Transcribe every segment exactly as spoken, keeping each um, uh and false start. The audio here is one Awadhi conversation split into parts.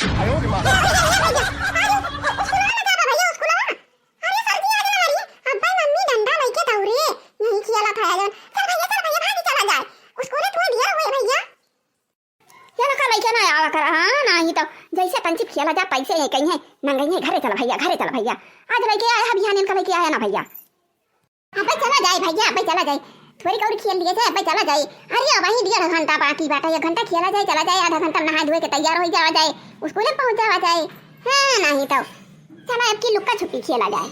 अरे भैया, अरे, अरे, अरे, अरे, अरे, अरे, अरे, अरे, अब्बा मम्मी डंडा लइके दौड़े, यही खेलत है जौन। चल भैया, चल भैया, भागी चला जाए। स्कूले थोड़ी देर हुए भैया। ये ना का लइके ना आवा कर, हाँ, नाही तो जैसे तंचिप खेला जा, तैसे ये कहीं है, नंगई है, घरे चला भैया, घरे चला भैया। आज लइके आया है, बिहान इनका लइके आया ना भैया। अबे चला जाए भैया, अबे चला जाए, थोड़ी कौड़ी खेल लिए जाए, अबे चला जाए। अरे अबहीं डेढ़ घंटा बाकी बाटे, एक घंटा खेला जाए, चला जाए, आधा घंटा नहाए धोए के तैयार हो जावा जाए, स्कूले पहुँच जावा जाए। हाँ, नाही तो चला अब की लुक्का छुपी खेला जाए।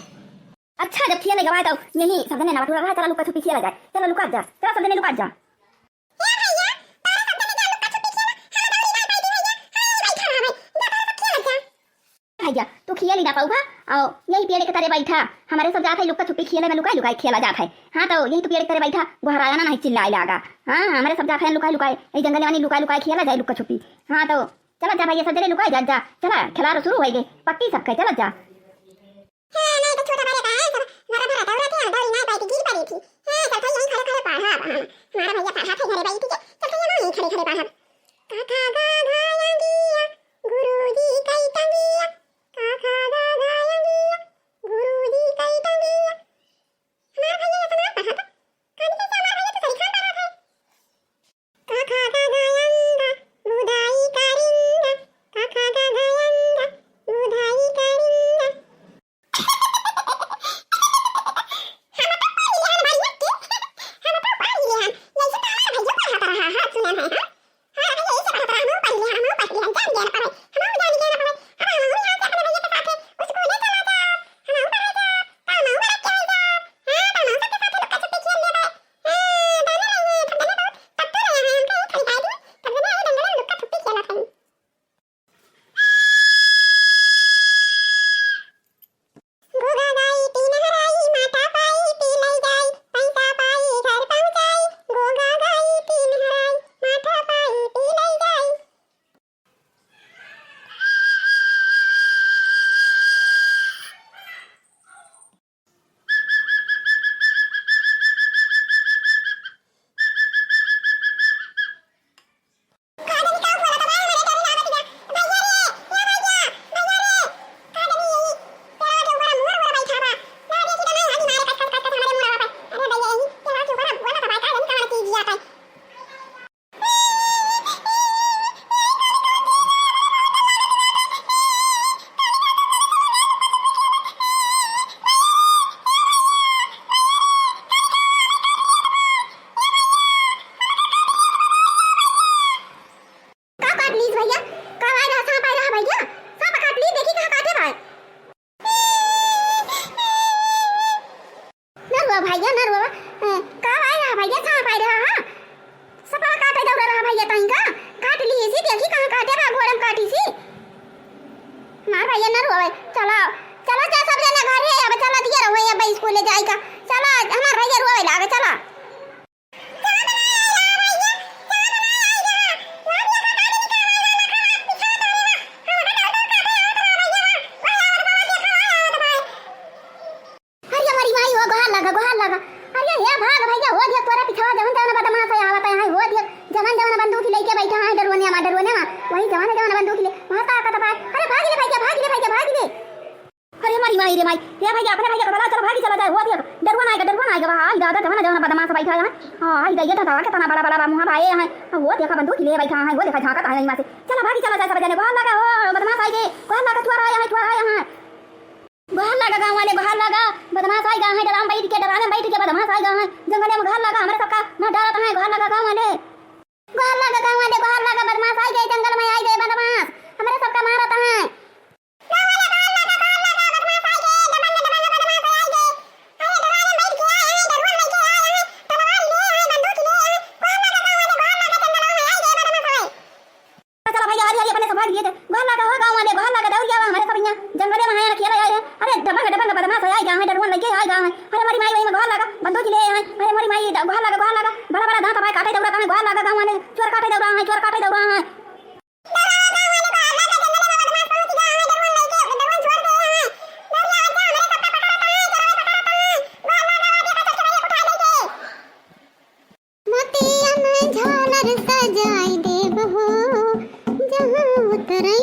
अच्छा, जब खेले गवा तो यही सब जने ना बटुरा रहा, चला लुक्का छुपी खेला जाए, चला लुका जा, चला सब जने लुका जा। ए भैया, तारा सब जने जा लुक्का छुपी खेला, हम दौड़ी ना पाई भैया, हाँ, यही बैठा रहा भाई, जा तारा सब खेला जा। भैया, तू खेल ही ना पाऊ भा, आओ, यही पेड़ के तरे बैठा, हमारे सब जात है लुक्का छुपी खेले में, लुकाई लुकाई खेला जात है। हाँ, तो यही तो पेड़ के तरे बैठा, गोहराया ना, नहीं चिल्लाए लागा। हाँ, हमारे सब जात है लुकाई लुकाई, यही जंगल वाली लुकाई लुकाई खेला जाए लुक्का छुपी। हाँ, तो चला जा भैया, सब जने लुकाई जा, जा, चला, खेला शुरू होइगे, पट्टी सबके, चला जा। हाँ, नहीं तो छोटा बड़े का है, सब भरा भरा दौड़त है, दौड़ी नहीं पाई थी, गिर पड़ी थी। हाँ, चल भाई, यहीं खड़े खड़े पढ़ा अब हम। हमारा भैया पढ़ा थे घरे बैठ के, चल भैया, हम यहीं खड़े खड़े पढ़ब। का खा गा घा या गिया, गुरुजी कई टंगिया। का खा गा घा या गिया, गुरुजी कई टंगिया। हमारा भैया ये तो ना पढ़ा था। कहानी कैसे हमारा भैया तो सही खान पढ़ा था। का खा गा घा या गा, बुधाई का रिंगा। का खा गा घा या गा, बुधाई का रिंगा। हम तो पढ़ लिए हन भाई, हम तो पढ़ लिए हन। यैसे तो हमारा भैया पढ़ाता रहा है, सुने हैं हम। हाँ, यही से पढ़ाता रहा, हम पढ़ लिए हन, हम पढ़ लिए हन, जान गया ना पढ़ाई, हम जान गया ना पढ़ाई। अब हम यहाँ से अपने भैया के साथ है, स्कूल चला जाओ, हम पढ़ जाओ, तो हम बड़ा क्या हो जाओ। हाँ, तो हम सबके साथ लुक्का छुपी खेल ले भाई। हाँ, दाना नहीं है, सब जने बहुत तब तो रहे हैं, हम कहीं खड़ी खाई दी, सब जने आए जंगल में लुक्का छुपी खेला था। घोघा गाई, तीन हराई, माठा पाई, पी लई जाई, पैसा पाई, घर पहुँचाई। घोघा गाई, तीन हराई, माठा पाई, पी लई जाई। का काट लीस भैया? का आए रहा, सांप आए रहा भैया? सांप काट ली, देखी कहाँ काटे बा। ना रुआ भैया, ना रुआ। ए, का आए रहा भैया, सांप आए रहा, हाँ? सपा काटे दौड़ा रहा भैया, तहीं का काट ली इसी, देखी कहाँ काटे बा, गोड़म काटी सी। मार भैया, ना रुआ, चला, चला जा सब जना घरे, अब चला दिया रहो, अब स्कूल ले जाए का, चला, हमार भैया रुआ लागे, चला। अरे हमारी माई हो, गोहार लागा, गोहार लागा। अरे हे भाग भैया, हो दिया तोरा पिछवा जवन जवन बदमाश है, आवत है, हो दिया जवन जवन बंदूक लेके बैठा है, डरुवनिया मा, डरुवनिया मा, वही जवन जवन बंदूक ले, वहाँ ताकत बा। अरे भाग ले भैया, भाग ले भैया, भाग ले। अरे हमारी माई रे माई, हे भैया, अपने भैया का बला, चलो भागी चला जाए, हो देख, डरुवन आएगा, डरुवन आएगा, वहाँ, आई दादा, जवाना, जवाना बदमाश बैठा है, हाँ, आई दैया दादा, कितना बड़ा, बड़ा, बड़ा मुँह भाई है, हाँ, वो देखा बंदूक लिए बैठा है, वो देखा झांकत है यहाँ से, चला भागी चला जाए सब जने, गोहार लगा हो, बदमाश आएगे, गोहार लगा, चोर आया है, चोर आया है, गोहार लगा गाँव वाले, गोहार लगा, बदमाश आएगा है, डराम बैठ के, डराम बैठ के बदमाश आएगा है, जंगल में गोहार लगा, हमारे सबका मार डालत है, गोहार लगा गाँव वाले। गोहार लागा गाँव वाले, गोहार लागा, बदमाश आइ गए, जंगल में आइ गए बदमाश, हमरे सबका मारत हैं। चला भैया, हरी हरी अपने सब भाग लिए थे। गोहार लागा हो गाँव वाले, गोहार लागा दौड़ गया हमारे सब यहाँ जंगले में है, खेला आए हैं। अरे दबंग दबंग बदमाश आइ गया है, डरुवन लगे आइ गया है। अरे मोरी माई वही में गोहार लागा, बंदूक ले आए हैं। अरे मोरी माई द-, गोहार लागा, गोहार लागा, बड़ा बड़ा दांत हमारे काटे दौड़ा है, गोहार लागा गाँव वाले, चोर काटे दौड़ा है, चोर काटे दौड़ा है। मोतियन झालर सजाई देब हो, जहाँ उतरई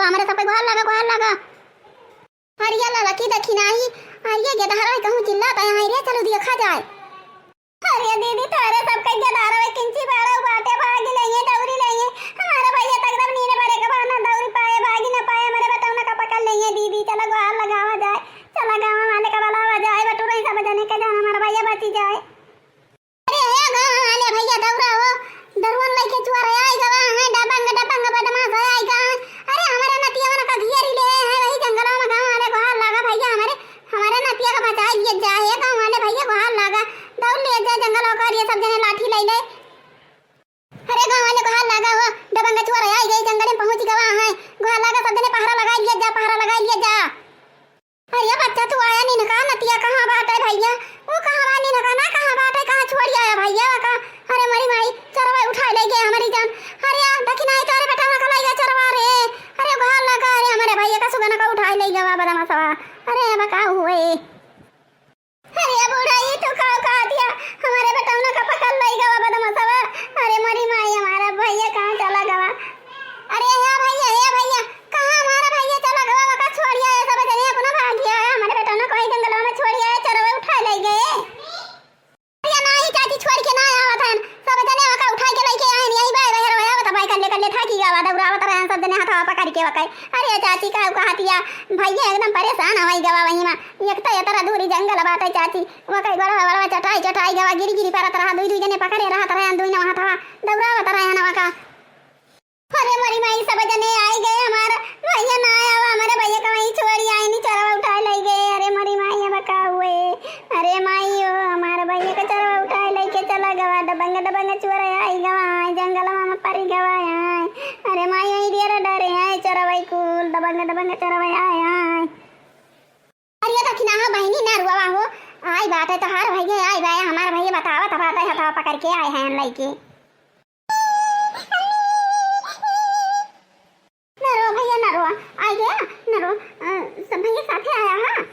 हमरे सबके गोहार लागा, गोहार लागा। अरे या ललकी देखी नाही, अरे ये गेदहरवा कहूँ चिल्लात है, अरे चलो देखा जाए। अरे दीदी, तोरे सबके गेदहरवा किंची बारह बाटे, भागी लइहे, दौरी लइहे। हमारे भैया तक दम नीने बरे के बहाना दौरी पाए, भागी न पाए, हमरे बेटौना का पकड़ लइहे। दीदी, चला गोहार लगावा जाए, चला गाँव वाले का बुलावा जाए, बटुरई सब जने के जान हमारा भैया बची जाए। अरे हे गाँव वाले भैया, दौरा हो, दरुअन लइके चोर आई गवा है, दबंग, दबंग बदमाश आई गवा है। अरे हमरे नतिया मन का घेरी ले है, वही जंगलवा में गाँव वाले गोहार लागा भैया, हमरे, हमरे नतिया का बचाई लिए जा, हे गाँव वाले भैया गोहार लागा, दौड़ लिए जा जंगलवा का, ये सब जने लाठी ले ले। अरे गाँव वाले गोहार लागा हो, दबंग चोर आई गए, जंगल में पहुँच गवा है, गोहार लागा सब जने पहरा लगाई लिए जा, पहरा लगाई लिए जा। अरे बच्चा, तू आया नीन का, नतिया कहाँ बाटे भैया? वो कहाँ बा नीन का ना, कहाँ बाटे, कहाँ छोड़ी आया भैया का? अरे मरी माई, चोरवा उठाए ले गए हमारी जान। अरे दखिनाई तोरे बेटा में खलाई गया चोरवा रे। अरे गोहार लागा, अरे हमारे भैया का सुगना का उठाए ले गवा बदमाशवा। अरे अब का हुए? अरे बूढ़ा, ई तो का कहा दिया, हमारे बेटौना का पकड़ ले गवा बदमाशवा। अरे मरी माई, हमारा भैया कहाँ चला गवा? अरे हे भैया, हे भैया, कहाँ हमारा भैया चला गवा? वका छोड़िया है, सब जने अपना भागिया है, हमारे बेटौना कोई जंगलवा में छोड़िया है, चोरवे उठा ले गए। अरे नाही चाची, छोड़ के ना आवत है, सब जने वका उठा के लेके आए, यही बाय बाय रोया आवत बाय, कल्ले कल्ले थाकी गवा, दौड़ावत रहे सब जने हथवा पकड़ के वका। अरे चाची, का कहतिया, भैया एकदम परेशान होई गवा वही में, एक तो इतना दूरी जंगल बाटे चाची, वका गोड़वा गोड़वा चटाई चटाई गवा, गिरी गिरी परत रहा, दुई दुई जने पकड़े रहत रहे, दुई नौ हथवा दौड़ावत रहे ना वका। अरे मोरी माई, सब जने आई गए, हमारा भैया ना आवा, हमारे भैया का वहीं छोड़ी आई, नी चोरवा उठा ले गए। अरे मोरी माई, अब का हुए? अरे माई ओ, हमारे भैया का चोरवा उठा लेके चला गवा, दबंग दबंग चोर आई गवा, जंगलवा में परी गवा है। अरे माई, वहीं दिया डरे है चोरवा कुल, दबंग दबंग चोरवा आए हैं। अरे दखिना हो बहिनी, ना रुआ हो, आई बाटे तोहार भैया, आई बाय हमार भैया, बतावा तब बाटे, हथवा पकड़ के आए हैं लइके। ना रो भैया, ना रो, आई गया, ना रो, अ, सब भैया साथे आया, हाँ।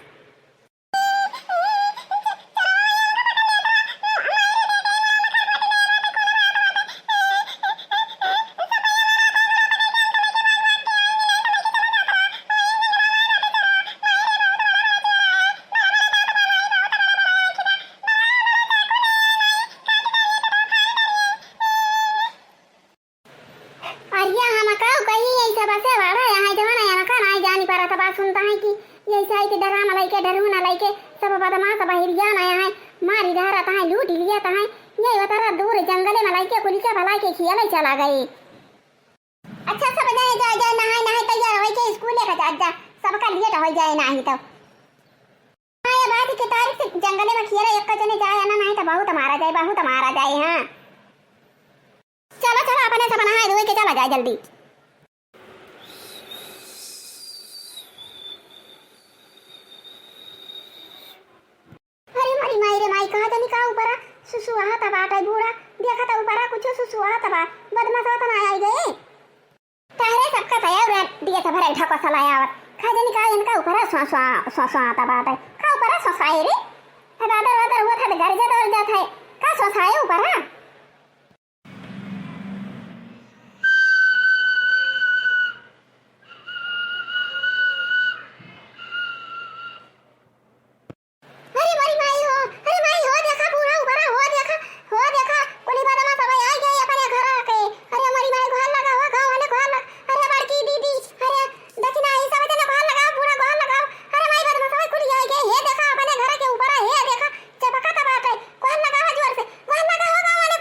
अरिया हम का कही, ऐसा बसे वाला यहाँ जमाना यहाँ का नाई जानी पारा था, बात सुनता है कि ऐसा है कि डरामा लइके, डरवना लइके, सब बदमाश बहिरिया ना यहाँ मारी डहरा तहाँ लूट लिया तहाँ, ये बता दूर जंगले में लइके कुलिचा भला के खियाले चला गए। अच्छा, सब जाए, जाए, जाए, नहाए, नहाए, तैयार होई के स्कूल लेके जा, जा, सबका लेट हो जाए नाही तो। हाँ, ये बात के तारीख से जंगले में खियाले एक जने जाए ना, नाही तो बहुत मारा जाए, बहुत मारा जाए, हाँ। चला, चला, अपने सब नहाए धोए के चला जाए जल्दी। अरे मोरी माई रे माई, कहाँ जानी का ऊपरा सुसुआत बाटे बूढ़ा, देखा त ऊपरा कुछ सुसुआत बा, बदमाशवा त ना आई गए। तहरे सबका तया उरा दिया था भरे ढको सलाया आवत, कहाँ जानी का इनका ऊपरा स्वा, स्वा, स्वा, स्वा आता बाटे, का ऊपरा स्वसाए रे, बादर वादर हुआ था तो घर जाता और जाता है, का स्वसाए ऊपरा? अरे मोरी माई हो, अरे माई हो, देखा पूरा ऊपरा हो, देखा, हो देखा, कुली बदमाश सब आई गए अपने घर के। अरे मोरी माई, गोहार लगा हो, गाँव वाले गोहार लग-, अरे बड़की दीदी, अरे दखिना, ई सब जने गोहार लगाओ, पूरा गोहार लगाओ। अरे माई, बदमाश सब कुली आई गए, हे देखा अपने घर के ऊपरा, हे देखा, चपका तबाटे, गोहार लगा हो जोर से, गोहार लगा हो गाँव वाले।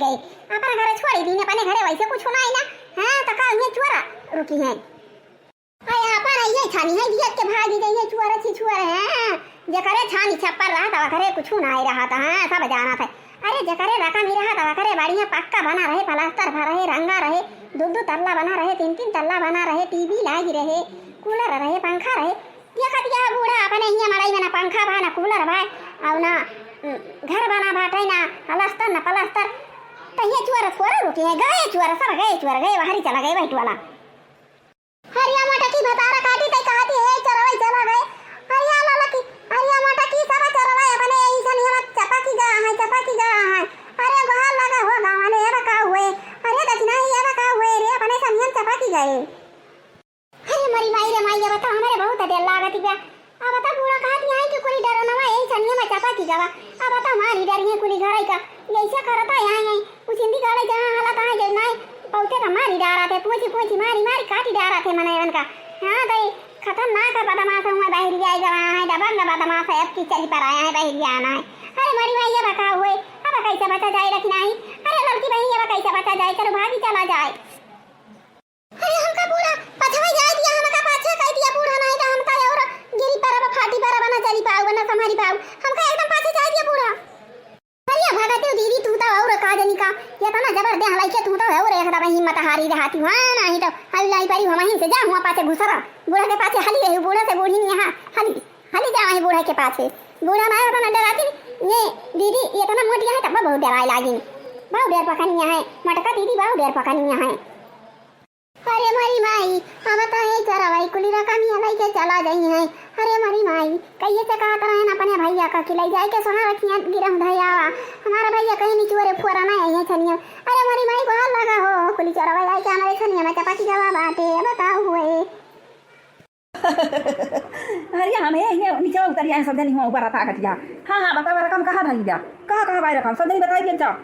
गए। अपन घरे छोड़ी दीन, अपने घरे वैसे कुछ नाई ना। हाँ, तो का इहे चुअर रुकी हैं? अरे अपन इहे छानी है, जियत के भागी गई है चुअर, छी चुअर है। जेकरे छानी छप्पर रहत, ओकरे कुछ नाई रहत, हाँ, सब जानत है। अरे जेकरे रकम ही रहत, ओकरे बढ़िया पक्का बना रहे, पलस्तर भा रहे, रंगा रहे, दू दू तल्ला बना रहे, तीन तीन तल्ला बना रहे, टीवी लागी रहे, कूलर रहे, पंखा रहे। देखत या बूढ़ा अपने हियाँ मड़ई में ना पंखा बा, ना कूलर बा, अउ ना, उम, घर बना बाटे, ना अलस्तर, ना पलस्तर। त ये चुअर, चुअर रुकी है, गए चुअर, सब गए चुअर, गए बाहरी चला गए बैठ वाला। हरिया मटकी भतारा काटी तई कहती है, चरवई चला गए। हरिया ललकी, हरिया मटकी सब चरवई अपने यही सनिया चपकी गा है, चपकी गा है। अरे गोहार लगा हो गाँव ने, अब का हुए? अरे दक्षिणा ही, अब का हुए रे, अपने सनियन चपकी गए। अरे मोरी माई रे माई, अब तो हमरे बहुत डर लागत बा। अब तो बूढ़ा कहत यहाँ कि कुली डरो नवा, यही सनिया में चपकी गवा। अब तो मारी डरिए कुली घरई का। यैसे करता यहाँ है, उछिंदी गाड़े जहाँ हालत है, जब नाई पहुँचे तो मारी डारा थे, पूछी पूछी मारी मारी काटी डारा थे मनैवन का। हाँ तई खतरनाक बदमाश हुआ, बहरी आई गवा है, दबंग बदमाश है, अब की चली पर आया है, बहरी आना है। अरे मोरी माई, अब का हुए, अब कैसे बचा जाए रखी नाही। अरे लड़की बहन, अब कैसे बचा जाए, चलो भागी चला जाए। अरे हमका बूढ़ा पछवा जाए दिया, हमका पाछे कह दिया बूढ़ा, नहीं तो हम तो और गिरी परब, फाटी परब, ना चली पाऊ, ना संभारी पाऊ, हमका एकदम पाछे जाए दिया बूढ़ा। अरे भगते दीदी, तू तो और का जनी का, ये तो ना जबर दे हलाई के तू तो और एक दबा हिम्मत हारी रहती, हाँ नहीं तो हल्लाई परी हो वहीं से जा हुआ पाछे घुसरा, बूढ़ा के पाछे हली रही, बूढ़ा से बूढ़ी नहीं यहाँ हली। हली जावा है बूढ़ा के पाछे। बूढ़ा माय उतना डराती, ये दीदी ये इतना मोटी है तब बहुत डराए लागी। बहुत देर पकनिया है, मटका दीदी बहुत देर पकनिया है। अरे मोरी माई, अब तो ये चरवाई कुली रकमिया लइके चला जाई है। अरे मोरी माई, कहिए से कहत रहे ना अपने भैया का कि लइ जाए के सोना रखिया गिरम धयावा। हमारा भैया कहीं नहीं चोरे फुअरा ना आई है छनिया। अरे मोरी माई, गोहार लगा हो, कुली चरवाई आए के हमारे छनिया में चपकी गवा बाटे, अब का हुए? अरे हम हे, हे नीचे उतरिया है, सब जनी हुआ ऊपर रखा खटिया। हाँ, हाँ, बतावा रकम कहाँ धरी जा? कहाँ, कहाँ बाई रकम? सब जनी बताई के जाओ।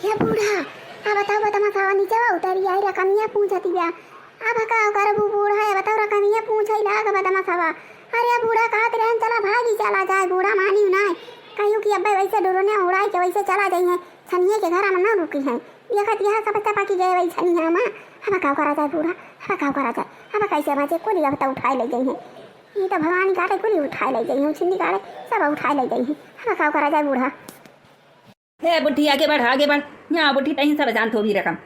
हे बूढ़ा, अब बताओ बदमाशवा नीचे उतरिया है, रकमिया पूछती बा। अब का करबू बूढ़ा, ये बताओ रकमिया पूछे लाग बदमाशवा। अरे बूढ़ा कहत रहन चला भागी चला जाए, बूढ़ा मानी नाय। कहियो कि अब्बे वैसे डोरने उड़ाए के वैसे चला जाई है। छनिए के घर में ना रुकी है। देखत यह सब चपकी गए वही छनिया में। अब का करा जाए बूढ़ा, अब का करा जाए, अब कैसे बचे? कुली अब तो उठाए ले गई है। ये तो भवानी काटे कुली उठाए ले गई है, छिंदी काटे सब उठाए ले गई है। अब का करा जाए बूढ़ा? हे बुढ़ी, आगे बढ़, आगे बढ़। यहाँ बुढ़ी तहीं सब जानत होबी रकम।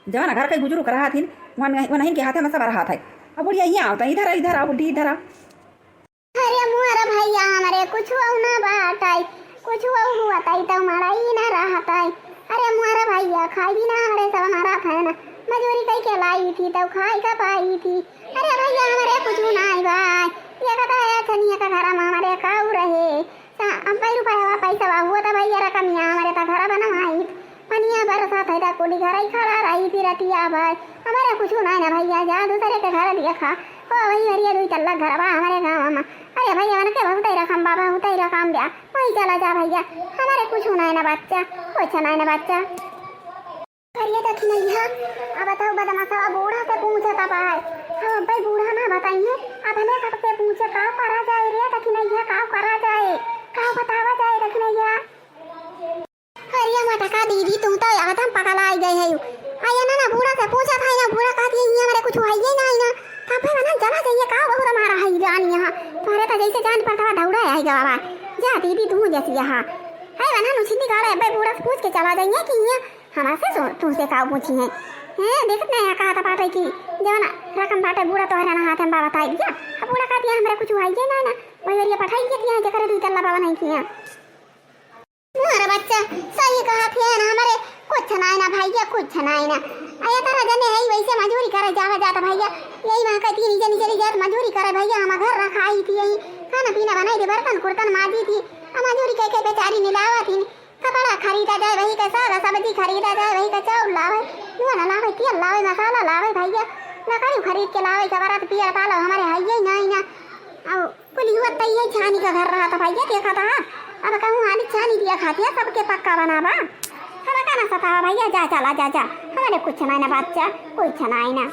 जवन घर के गुजरू करा हथिन, वन, वनहिन के हाथे में सब रहा था। अब बुढ़िया यहाँ आवता, इधर आ, इधर आ बुढ़ी, इधर आ। अरे मुअर भैया हमरे कुछ ना बात आई, कुछ हुआ ताई तो मड़ई ना रहत आई। अरे मुअर भैया खाई भी ना हमरे सब मरत है ना, मजूरी कई के लाई थी तो खाई का पाई थी। अरे भैया हमरे कुछ ना आई भाई, ये कहता है छनिया का घर में हमरे काऊ रहे, सा-, अब्बे रुपया पैसा हुआ तो भैया रकमिया हमरे तो घर बनवाई। पनिया बरसात है, ता कुली घरई खड़ा रही थी रतिया भर। हमारे कुछ नाय ना भैया, जा दूसरे के घर देखा। हो वही हरिया दुई तल्ला घर बा हमारे गाँव में। अरे भैया, उनके बहुत ही रकम बा, बहुत ही रकम बा। वही चला जा भैया, हमारे कुछ नाय ना बच्चा, कुछ नाय ना बच्चा। अरे दखिनैया, अब बताओ बदमाशवा बूढ़ा से पूछत बा। हम अब्बे बूढ़ा ना बताइए, अब हमें सबसे पूछे का करा जाए रे दखिनैया, का करा जाए, का बतावा जाए दखिनैया। अरे मटका दीदी, तू तो एकदम पगलाई गई है। अरे ना, ना, बूढ़ा से पूछा था ना, बूढ़ा कहती है, "ये हमारे कुछ है ही नहीं ना।" तब है ना, चला जाइए, का बहुत हमारा है जान यहाँ। तुम्हारे तो जैसे जान पड़ता है, दौड़ा आएगा बाबा। जा दीदी, तू जैसी यहाँ। है ना, नुचिंदी गाड़े, अब्बे बूढ़ा से पूछ के चला जाइए कि ये हमारे से सो-, तुमसे का पूछी है। हैं, देखत नहीं, यहाँ कहा था पाटे की, जवन रकम पाटे बूढ़ा तोहरे ना हाथ में बाबा ताई दिया। अब बूढ़ा कहती है, "हमारे कुछ है ही नहीं ना।" वही वरिया पठाई के दिया, जकरे दुई तल्ला बाबा नहीं किया। मोर बच्चा, सही कहत है ना, हमरे कुछ नाय ना भैया, कुछ नाय ना। अये तारा जने है वैसे मजूरी करे जावा जाता भैया, यही वहाँ का तीन जनी चली जात मजूरी करे भैया, हम घर रखाई थी यही, खाना पीना बनाई थी, बर्तन कुर्तन माजी थी, आ मजूरी कह के बेचारी निलावा थी, कपड़ा खरीदा जाए वही का, साग सब्जी खरीदा जाए वही का, चाउर लावे, नून लावे, तेल लावे, मसाला लावे भैया, लकड़ी खरीद के लावे, जबरत पियर पालो हमरे है ये नाय ना। अब कुली हुआ तैये छानी का घर रहा था भैया, देखा था। अब कहूँ आनी छानी दिया खाती है, सबके पक्का बना बा। हम का ना सतावा भैया, जा चला जा जा। हमारे कुछ ना ना बच्चा, कुछ ना ना।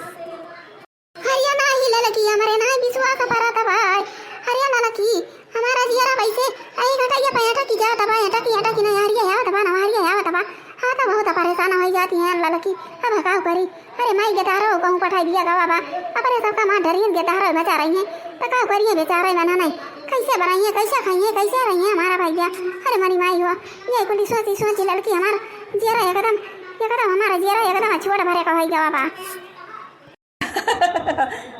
हरिया ना ही ललकी, हमारे ना विश्वास परा था भाई। हरिया ना लकी, हमारा जियारा वैसे आई घटा ये पैठा की जा दबा, हेटा की हेटा की ना हरिया या दबा ना हरिया या दबा। हाँ तो बहुत परेशान होइ जाती हैं ललकी, अब काउ करी? अरे माई, गेदहरो कहूँ पठाई दिया गवा बा, अपने सबका माँ डरियन गेदहरो बचा रही हैं, तो काउ करिए बेचारे बना नहीं, कैसे बनाइए, कैसे खाइए, कैसे रहिए हमारा भैया? अरे मरी माई हो, ये कुली सोची सोची ललकी हमारा जियरा एकदम, एकदम हमारा जियरा एकदम छोड़ भरे का होइ गवा बा।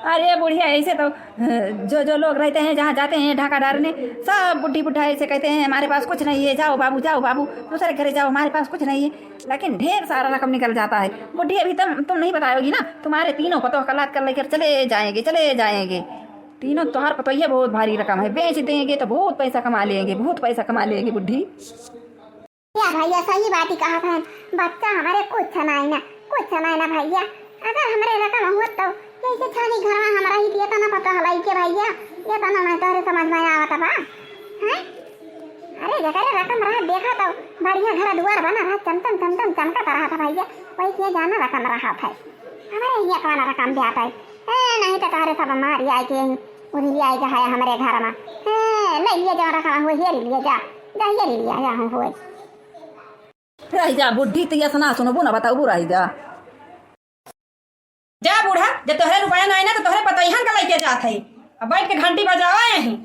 अरे बुढ़िया, ऐसे तो, अ, जो, जो लोग रहते हैं, जहाँ जाते हैं ढाका डारने, सब बुढ़ी बुढ़ा ऐसे कहते हैं, "हमारे पास कुछ नहीं है, जाओ बाबू, जाओ बाबू, दूसरे घरे जाओ, हमारे पास कुछ नहीं है।" लेकिन ढेर सारा रकम निकल जाता है। बुढ़ी, अभी तुम, तुम नहीं बताओगी ना, तुम्हारे तीनों पतोह का लाद कर लेकर चले जाएंगे, चले जाएंगे। तीनों तोहार पतोहिया बहुत भारी रकम है, बेच देंगे तो बहुत पैसा कमा लेंगे, बहुत पैसा कमा लेंगे बुढ़ी। या भैया, सही बात ही कहा था, बच्चा हमारे कुछ नहीं ना, कुछ नहीं ना भैया। अगर हमरे रकम होत तो यैसे छानी घर में हमरा ही दिए तो ना पता हलाई के भैया, ये तो ना मैं तोहरे समझ में आवत बा, हैं? अरे जकरे रकम रहा देखा तो बढ़िया घर दुआर बना रहा, चमचम चमचम चमकत रहा था भैया, वही के जाना रकम रहा था। हमारे ये कौन रकम दिया था? ए, नहीं तो तोहरे सब मारी आई के यहीं उधरी आई के है हमरे घर में। ए, ले लिए जो रकम हुए, हेरी लिए जा, जा हेरी लिए जा हम हुए। रह जा बुढ़ी, तू ऐसा ना सुनबू ना बताबू, रह जा। जा बूढ़ा, जब तोहरे रुपया ना आए ना तो तोहरे पतोहियन का लइके जात है। अब बैठ के घंटी बजावा यहीं।